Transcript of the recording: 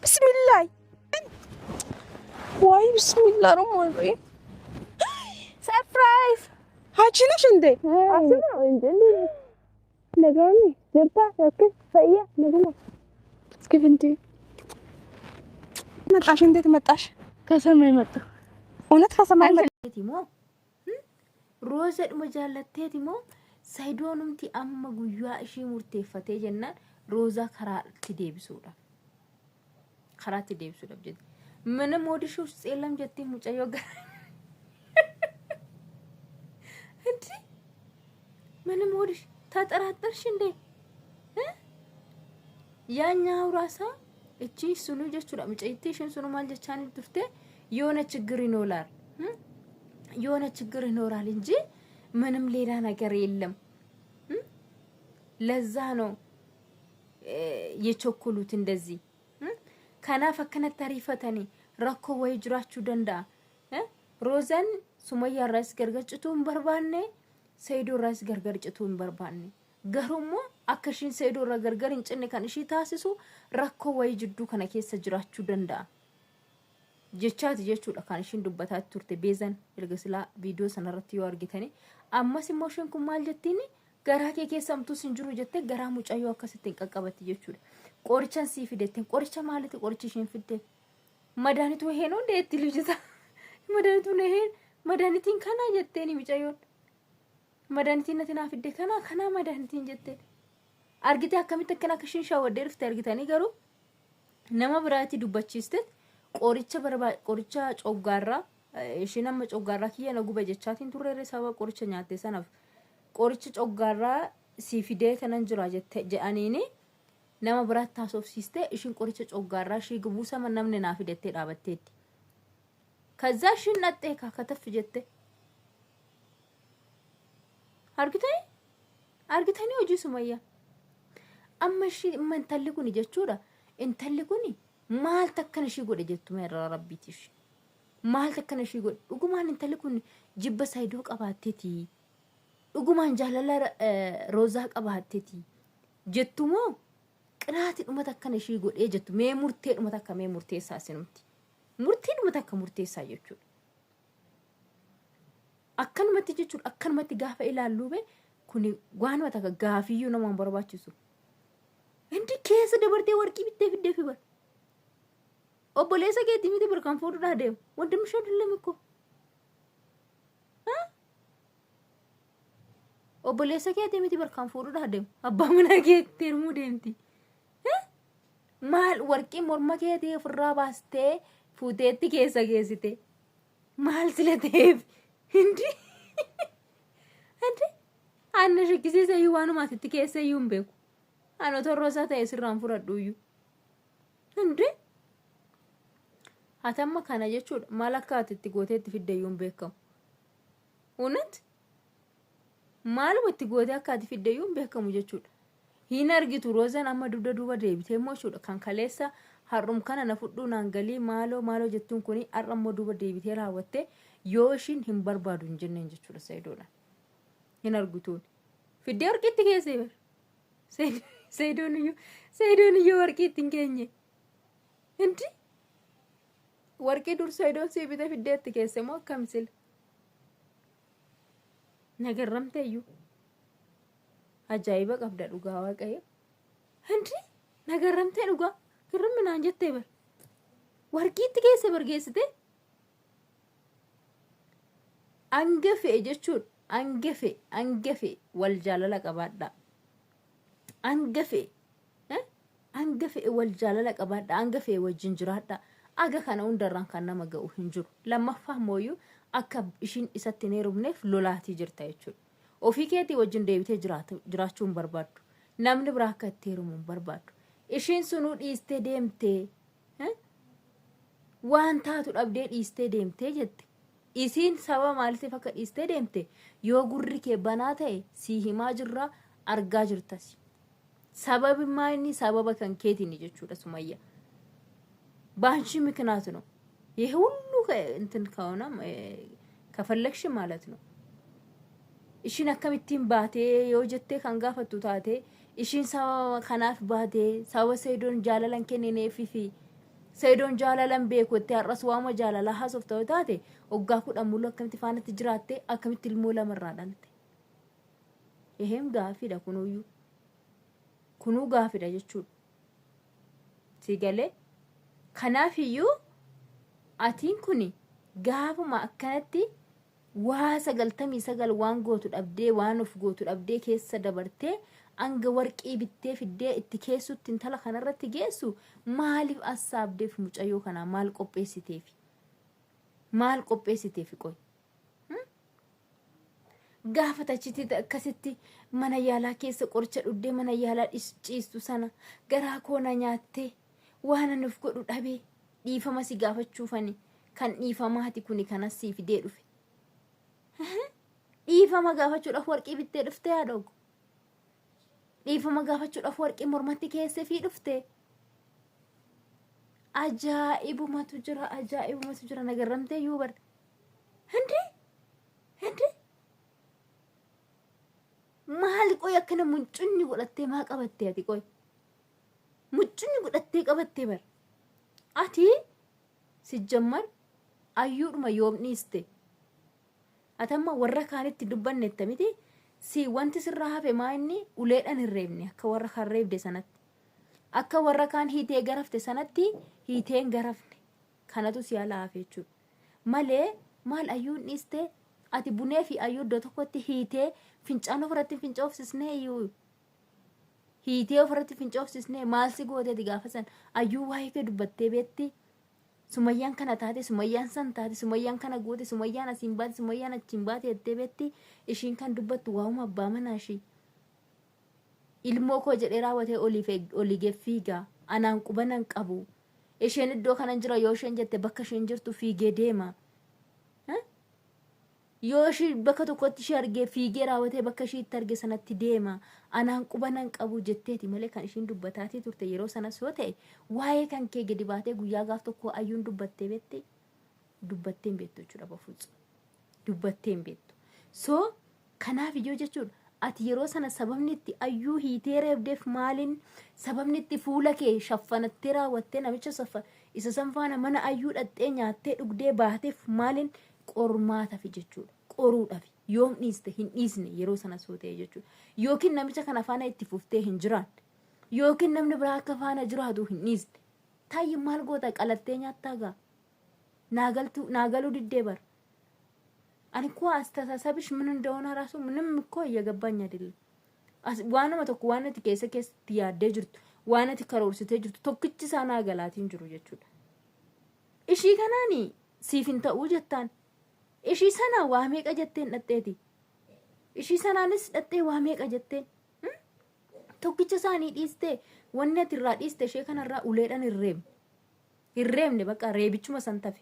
Bismillah. ወይ ብስሚላህ ረህማን ረሂም። Surprise! አንቺ ነሽ እንዴ? እስኪ ፍንቲ መጣሽ? እንዴት መጣሽ? ከሰማይ መጣሁ። እውነት ከሰማይ መጣሽ? Moo Roozadhuma jaallatteeti moo Sayidoonumti amma guyyaa ishii murteeffatee jennaan Roozaa karaatti deebisuudha. Karaatti deebisuudhaaf jetti. Mana moodishuu tseellam jettee mucayyoo gara. እንዲ ምንም ሆድሽ ተጠራጠርሽ እንዴ? ያኛው ራሳ እቺ sunu jechuudha mucayyittii isheen sunu maal jechaan turte የሆነ ችግር ይኖራል የሆነ ችግር ይኖራል እንጂ ምንም ሌላ ነገር የለም። ለዛ ነው የቸኮሉት እንደዚህ kanaaf akkanatti ariifatanii rakkoo wayii jiraachuu danda'a. Roozaan Sumayyaa irraas gargar cituu hin barbaanne, Saayidoo irraas gargar cituu hin barbaanne. Garuu immoo akka ishiin Saayidoo irraa gargar hin cinne kan ishii taasisu rakkoo wayii jidduu kana keessa jiraachuu danda'a. Jechaati jechuudha kan ishiin dubbataa turte beezan erga silaa viidiyoo sanarratti yoo argitani. Ammas immoo isheen kun maal jettiin, garaa kee keessa hamtuus hin jiru jettee garaa mucayyoo akkasitti hin qaqqabatti jechuudha. Qorichan sii fidetteen, qoricha maaliiti qorichi isheen fidde? Madaanituu heenoo deetti lijita. Madaanituu heen madaanitiin kanaa jetteeni mucayyoon. Madaanitiin nati naa fidde kanaa kanaa madaanitiin jetteen. Argitee akkamitti akkana akka isheen shaawaddee dhufte argitanii, garuu nama biraatti dubbachiiste qoricha qoricha coggaarraa isheen amma coggaarraa kiyya na guba jechaatiin turreerre sababa qoricha nyaatte sanaaf qoricha coggaarraa sii fidee kanan jira jette jedhaniini nama biraatti haasofsiiste ishiin qoricha coggaarraa ishii gubuu sama namni naa fidettee dhaabatteetti. ከዛ ishiin dhaxxee kataf jette. Argitanii? Argitanii hojii Sumayyaa? Amma ishii intalli kuni jechuudha. Intalli kuni maal takkan ishii godhe jettu meerra rabbiiti ishii. Maal takkan ishii godhe? Dhugumaan intalli kun jibba Saayidoo qabaatteeti. Dhugumaan jaalala Roozaa qabaatteeti. Jettu moo qiraati dhuma takkan ishii godhee jettu, mee murtee dhuma takka mee murteessaa isinumti. Murtii dhuma takka murteessaa jechuudha. Akkanumatti jechuudha, akkanumatti gaafa ilaalluu be kuni waanuma takka gaafiyyuu nama hin barbaachisu. Indi keessa dabartee warqii bittee fiddee fi bar. Obboleessa keetii miti bar kan fuudhuudhaa deemu. Wandimmi ishee dillam ikkoo. Obboleessa keetii miti bar kan fuudhuudhaa deemu. Abbaa manaa keetti heerumuu deemti. Maal warqii morma keetii ofirraa baastee fuuteetti keessa geessite? Maal sila ta'eef? Hindi. Hindi. Anna shakkisiisa iyyuu waanuma asitti keessa iyyuu hin beeku. Ani otoo rosaa ta'e sirraan fudhadhu iyyuu. Hindi. Hatamma kana jechuudha maal akka ati itti gootee itti fidde iyyuu hin beekamu. Unat maaluma itti gootee akka ati fidde iyyuu hin beekamu jechuudha. Hin argitu Roozaan amma dugda duuba deebitee immoo jechuudha kan kaleessa har'um kana na fudhuu naan galii maaloo maaloo jettuun kuni har'a immoo duuba deebitee raawwattee yoo ishiin hin barbaadu hin jenneen jechuudha Sayidoodhaan. Hin argituun. Fiddee warqiitti keessee bar. Sayidoon iyyuu Sayidoon iyyuu warqiitti hin keenye. Hindi warqii dur Sayidoon sii bite fiddeetti keesse moo akkam sila? Nagarramte iyyuu. Ajaa'iba qabda dhugaa waaqayyo. Hindi nagarramtee dhugaa girrimmi naan jettee bar. Warqiitti keessa bar geessite. Hanga fe'e jechuun hanga fe'e hanga fe'e wal jaalala qabaadhaa. Hanga fe'e hanga fe'e wal jaalala qabaadhaa, hanga fe'e wajjin jiraadhaa. Aga kana hundarraan kan nama ga'u hin jiru. Lammaffaa mooyyuu akka ishiin isatti hin heerumneef lolaatii jirta jechuudha. Ofii keetii wajjin deebitee jiraachuu hin barbaaddu. Namni biraa akka itti heerumu hin barbaaddu. Ishiin sunuu dhiistee deemtee waan taatu dhabdee dhiistee deemtee jette. Isiin sababa maaliitiif akka dhiistee deemte yoo gurri kee banaa ta'e sii himaa jirra, argaa jirtas. Sababi maali? Sababa kan keetiin jechuudha Sumayya. በአንቺ ምክንያት ነው ይሄ ሁሉ እንትን ከሆነ ከፈለግሽ ማለት ነው። Ishiin akkamittiin baatee yoo jettee kan gaafattu taate, ishiin sababa kanaaf baatee sababa Sayidoon jaalala hin kennineefii fi Sayidoon jaalala hin beeku jettee har'as waama jaalalaa haasofta yoo taate waggaa 10 muluu akkamitti faanatti jiraatte akkamitti ilmoo lama irraa dhalte? Eheem gaafiidha kunuyyuu. Kunuu gaafidha jechuudha. Si galee? Kanaafiyyuu atiin kuni gaafuma akkanatti waa 99 waan gootu dhabdee waan of gootu dhabdee keessa dabartee hanga warqii bittee fiddee itti keessutti intala kanarratti geessu maaliif assaabdeef mucayyoo kanaa maal qopheessiteefi? Maal qopheessiteefi qoy? Gaafa tachitti akkasitti mana yaalaa keessa qoricha dhuddee mana yaalaa ciistu sana garaa koo na nyaattee waan ani of godhu dhabee dhiifama si gaafachuufani kan dhiifamaati kuni kanas sii fidee dhufe. Dhiifama gaafachuudhaaf warqii bittee dhuftee haadhogo. Dhiifama gaafachuudhaaf warqii mormatti keessee fi dhuftee. Ajaa'ibumatu jira ajaa'ibumatu jira nagarramtee iyyuu bar. Hindii Hindii maali qoy akkana muncunni godhattee maa qabattee ati qoy muncunni godhattee qabattee bar ati sijjammar ayyuudhuma yoom dhiiste ati amma warra kaanitti dubbannetta miti si wanti sirraa hafe maa inni uleedhaan hin reebne akka warra kaan reebde sanatti akka warra kaan hiitee garafte sanatti hiitee hin garafne kanatu si ala hafe jechuudha malee maal ayyuun dhiiste ati bunee fi ayyuu iddoo tokkotti hiitee fincaan ofirratti hin fincoofsisnee iyyuu hiitee ofirratti fincoofsisnee maal si goote ati gaafa san ayyuu waa'ee kee dubbattee beetti sumayyaan kana taate sumayyaan san taate sumayyaan kana goote sumayyaan asiin baate sumayyaan achiin baate jettee beetti ishiin kan dubbattu waa'uma abbaa manaa ishii ilmoo koo jedhee raawwatee oliif olii gad fiiga anaan qubanan qabu isheen iddoo kanan jira yoo isheen jette bakka isheen jirtu fiigee deema Yoo ishii bakka tokkotti ishee argee fiigee raawwatee bakka ishii itti arge sanatti deema. Anaan quba nan qabu jetteeti malee kan ishiin dubbataatii turte yeroo sanas yoo ta'e waa'ee kan kee gadi baatee guyyaa gaaf tokkoo ayyuun dubbattee beetti dubbattee hin beektu jechuudha bafuutsu. Dubbattee hin beektu. So kanaaf iyyuu jechuudha ati yeroo sana sababni itti ayyuu hiitee reebdeef maaliin sababni itti fuula kee shaffanattee raawwattee namicha saffa isa san faana mana ayyuu dhaqxee nyaattee dhugdee baateef maaliin qormaatafi jechuudha. Qoruudhafi. Yoom dhiiste hin dhiisne yeroo sana soo ta'e jechuudha. Yookiin namicha kana faana itti fuftee hin jiraanne. Yookiin namni biraa akka faana jiraatu hin dhiisne. Taayyi maal goota qalattee nyaattaa gaa? Naa galtuu naa galuu diddee bar. Ani እኮ አስተሳሰብሽ ምን እንደሆነ ራሱ ምንም እኮ እየገባኝ አይደለም። Waanuma tokko waan ati keessa keessatti yaaddee jirtu waan ati karoorsitee jirtu tokkichi isaa naa galaatiin jiru jechuudha. Ishii kanaani siif hin ta'uu jettaan. Ishii sana waa meeqa jetteen dhadheeti. Ishii sanaanis dhadhee waa meeqa jetteen. Tokkicha isaanii dhiistee wanni ati irraa dhiiste ishee kanarraa uleedhaan hin reebne. Hin reebne bakka reebichuma san tafe.